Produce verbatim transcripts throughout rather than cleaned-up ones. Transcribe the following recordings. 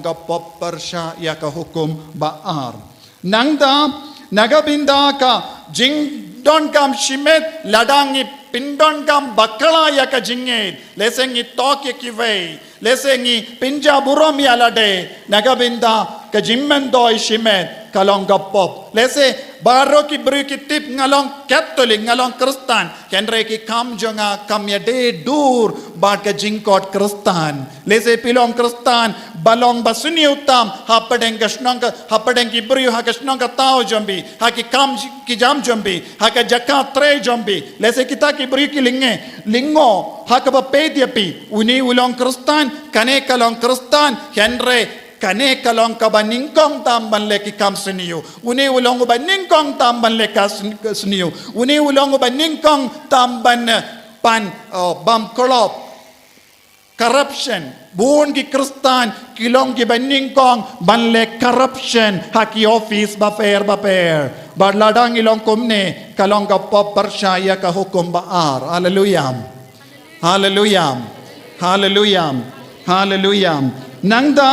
ka pop pyrshah ïa ka hukum ba ar. Nangta, na ka bynta ka jingdonkam shimet, lada ngi pyndonkam bakla ïa ka jingngeit, lehse ngi tok ïa kiwei, lehse ngi pynjah burom ïa lade, na ka bynta ka jingmyntoi shimet ka long ka pop. Lehse baroh ki briew ki tip nga long Katholik, nga long Khristan, hynrei ki kam jong nga kam ïadei dur bad ka jingkot Khristan. Lehse phi long Khristan ba long ba sniew tam hapdeng ka shnong ka, hapdeng ki briew ha ka shnong ka thaw jong phi, ha ki kam ki jam jong phi, ha ka jaka trei jong phi. Lehse kita ki briew ki lyngngoh, lyngngoh ha kaba peit ïa phi. Une u long Khristan, kane ka long Khristan, hynrei kane ka long kaba nyngkong tam ban leh ki kam sniew. Une u long uba nyngkong tam ban leh ka sn-, ka sniew. Une u long uba nyngkong tam ban, eh, pan, oh, bam klop. Corruption. Bun ki Khristan ki long kiba nyngkong ban leh corruption ha ki office bapher bapher. Bad lada ngi long kumne, ka long ka pop pyrshah ïa ka hukum ba ar. Haleluya. Haleluya. Haleluya. Haleluya. Nangta,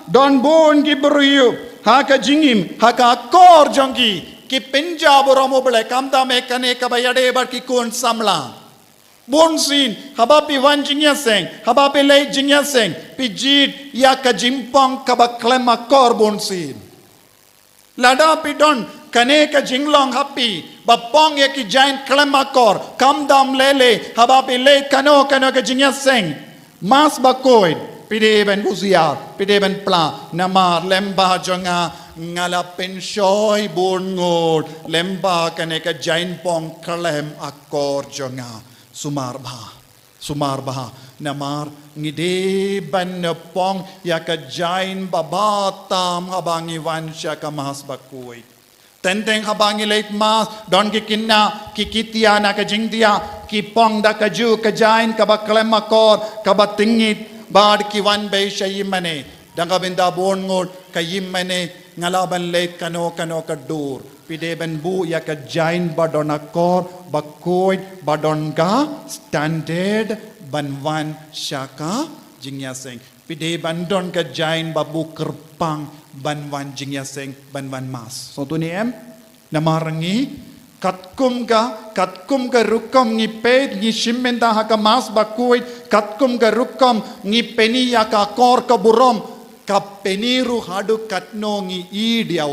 don bun ki briew ha ka jingim, ha ka akor jong ki, ki pynjah burom U Blei, khamtam eh kane kaba ïadei bad ki khun samla. Bunsien, haba phi wan jingïaseng, haba phi leit jingïaseng, phi jied ïa ka jingpong kaba khlem akor bunsien. Lada phi don kane ka jinglong ha phi ba pong ïa ki jaiñ khlem akor, khamtam lei lei, haba phi leit kano kano ka jingïaseng Mass Bakhuid, phi dei ban husiar, phi dei ban pla, namar lyngba jong nga, nga la pynshoi bun ngut lyngba kane ka jaiñ pong khlem akor jong nga. Sumar bha. Sumar bha, namar ngi dei ban pong ïa ka jaiñ babha tam haba ngi wan sha ka Mass Bakhuid. Teng teng haba ngi leit Mass, don ki khynnah, ki kynthei na ka jingthiah, ki pong da kajuh ka jaiñ kaba khlem akor, kaba tyngit, bad ki wan beit sha ïingmane. Da kaba bun ngut ka ïingmane, nga lah ban leit kano kano ka dur. Phi dei ban buh ïa ka jaiñ ba don akor, ba khuid, ba don ka standard ban wan sha ka jingïaseng. Phi dei ban don ka jaiñ ba buh kyrpang ban wan jingïaseng, ban wan Mass. Sngewthuh ne em? Namar ngi, katkum ka, katkum ka rukom ngi peit, ngi shim bynta ha ka Mass Bakhuid, katkum ka rukom ngi pyni ïa ka akor ka burom, ka pyni ruh haduh katno ngi ïeit ïa